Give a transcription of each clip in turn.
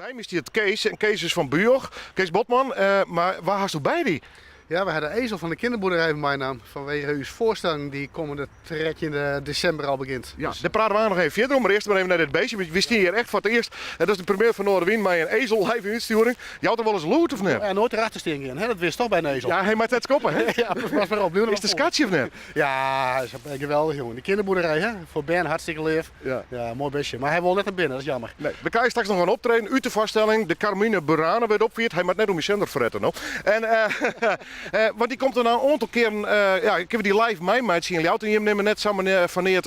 By my stiet Kees en Kees is fan Bujoch. Kees Botman, mar wa hasto by dy? Ja, we ha de ezel fan de kinderboerderij meinaam fanwege ús foarstelling die kommende 13 desimber al begjint. Ja, dêr prate we noch even fierder oer, mar earst mar even nei dit beestje. Want we stean hjir echt foar it earst, en dat is de première fan Noardewyn mei in ezel live yn útstjoering. Jout er wolris lûd of net? Ja, noait derachter stean gean, hè? Dat witst toch by in ezel? Ja, hy moat net skoppe, hè? Ja, pas mar op, bliuw der Is it in skatsje of net? Ja, is geweldich jongen. De kinderboerderij, hè? Foar bern hartstikke leaf. Ja. Ja, moai bistje. Mar hy wol net nei binnen, dat is jammer. Nee, we krije straks noch in optreden út de foarstelling. De Carmina Burana wurdt opfierd. Hy moat net om myn sender frette no. En, want dy komt in oantal kearen, ja, kinne we dy live meimeitsje yn Ljouwert. En jim nimme net samar foar neat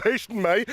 beesten mei.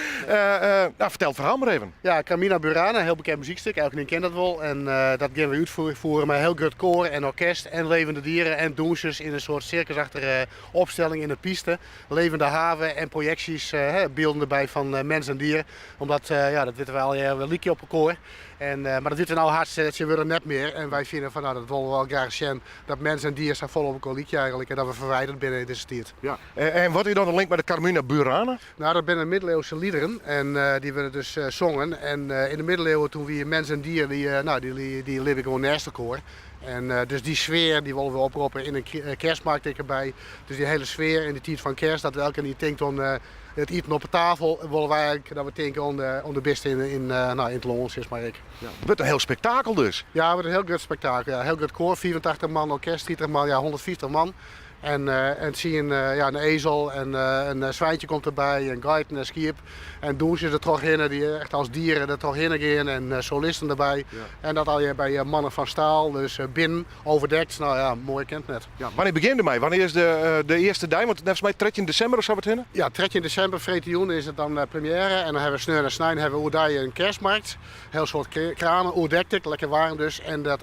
Nou, fertel it ferhaal mar even. Ja, Carmina Burana, hiel bekend muzykstik, elkenien ken dat wol. En dat gean we útfieren mei hiel grut koar en orkest en levende dieren en dûnsers yn in soart sirkusachtige opstelling yn de piste. Levende haven en projeksjes, bylden derby fan mens en dier. Omdat, ja, dat witte wy allegear, we lykje op elkoar. En, mar dat witte we no hast tsjintwurdich net mear. En wy fine fan, no, dat wolle we wol graach sjen, dat mens en dier sa folle op elkoar lykje eigentlik en dat we ferwiderd binne yn dizze tiid. Ja, en wat is dan de link mei de Carmina Burana? Nou, dat binne middeleeuwse liederen en dy wurde dus songen. En yn de middeleeuwen toen wie mens en dier, dy, nou, dy, dy libben gewoan neist elkoar. En dus dy sfear dy wolle we oproppe yn in kerstmarkt ek derby. Dus dy hiele sfear yn de tiid fan kerst, dat elkenien tinkt oan it iten op 'e tafel, wolle wy eigentlik dat we tinke oan de, oan de bisten yn, yn, nou, yn it lân, sis mar ek. Ja, wurdt in hiel spektakel dus. Ja, wurdt in hiel grut spektakel. Ja. Hiel grut koar, 85 man, orkest 30 man, ja, 150 man. En, en tsien, ja, in ezel en in swijntje komt derby, en geiten en skiep. En dûnsjes der trochhinne, dy echt as dieren der trochhinne gean en solisten derby. En dat allegear by Mannen van Staal, dus binnen, overdekt. Nou ja, moaier kin it net. Ja, wannear begjint dermei? Wannear is de, de earste dei? Want neffens my 13 desimber of sa wat hinne? Ja, 13 desimber, freedtejûn, is it dan première. En dan hawwe we sneon en snein hawwe we oerdei in kerstmarkt. Hiel soad kranen, oerdekt ek, lekker waarm dus. En dat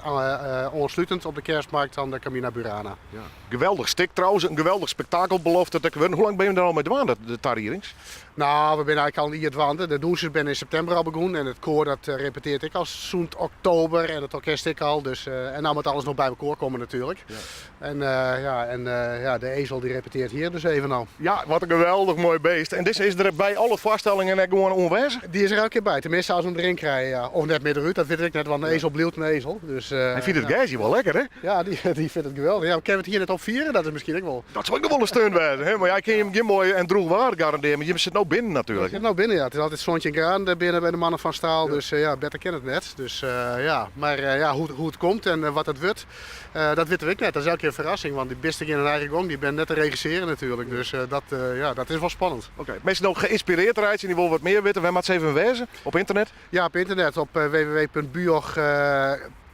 oanslutend op de kerstmarkt dan de Carmina Burana. Ja. Geweldich stik trouwens, in geweldich spektakel belooft it ek wurden. Hoe lang binne je der al mei dwaande, de tariedings? Nou, we binne eigentlik al in jier dwaande. De dûnsers binne yn septimber al begûn en it koar dat repeteart ek al sûnt oktober en it orkest ek al. Dus, en nou moat alles noch by elkoar komme natuerlik. Ja. En, ja, en ja, de ezel dy repeteart hjir dus even al. Ja, wat in geweldich moai beest. En dizze is der by alle foarstellingen ek gewoan oanwêzich? Dy is der elke kear by, tenminste as we him deryn krije, ja. Of net mear derút, dat wit ik net, want in ezel bliuwt in ezel. Dus, Hy fynt it gers hjir wol lekker, hè? Ja, dy fynt it geweldich. Ja, kinne we it hjir net opfiere? Dat is miskien ek wol. Dat soe ek noch wol in stunt wêze, hè? Mar ja, ik kin jim gjin moai en droech waar garandearje, want jim sitte no binnen natuerlik. We sitte no binnen, ja. It is altyd 17 graden dêr binnen by de Mannen van Staal, dus ja, better kin it net. Dus ja, mar ja, hoe't it komt en wat it wurdt, dat witte we ek net. Dat is elke kear in ferrassing, want dy bisten gean hun eigen gong, dy binne net te regissearjen natuerlik. Dus dat, ja, dat is wol spannend. Oké, minsken no geïnspireerd reitsje en dy wolle wat mear witte, wêr moatte se even wêze? Op ynternet? Ja, op ynternet, op www.bujoch.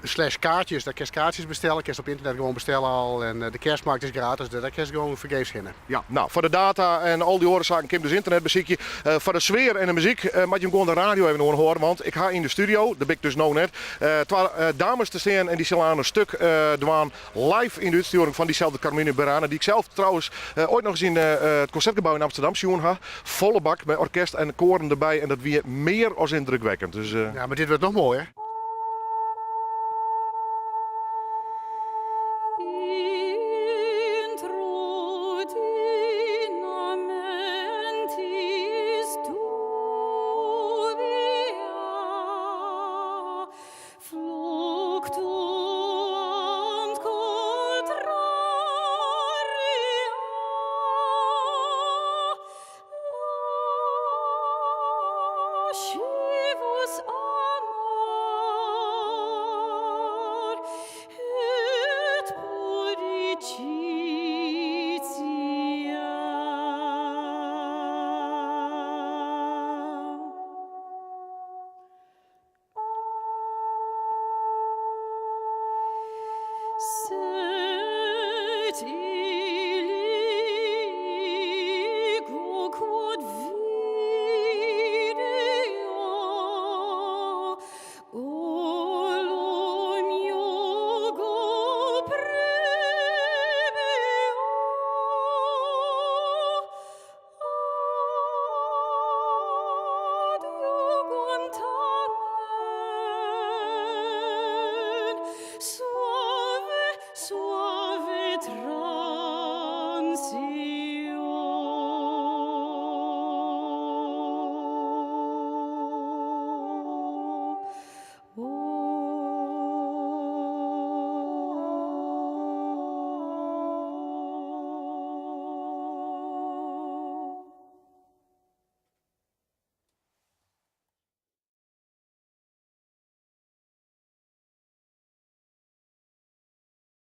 Slash kaartjes, dêr kinst kaartsjes bestelle, kinst op ynternet gewoan bestelle al en de kerstmarkt is gratis, dus dêr kinst gewoan fergees hinne. Ja, no, foar de data en al dy oare saken kin dus ynternet besykje. Foar de sfear en de muzyk moat jim gewoan de radio even oanhâlde, want ik ha yn de studio, dêr bin ik dus no net, twa dames te stean en dy sille aan in stuk dwaan live yn de útstjoering fan dyselde Carmina Burana, dy't ik sels trouwens oait noch ris yn it Konsertgebou yn Amsterdam sjoen ha. Folle bak mei orkest en koaren derby en dat wie mear as yndrukwekkend. Dus. Ja, mar dit wurdt noch moaier.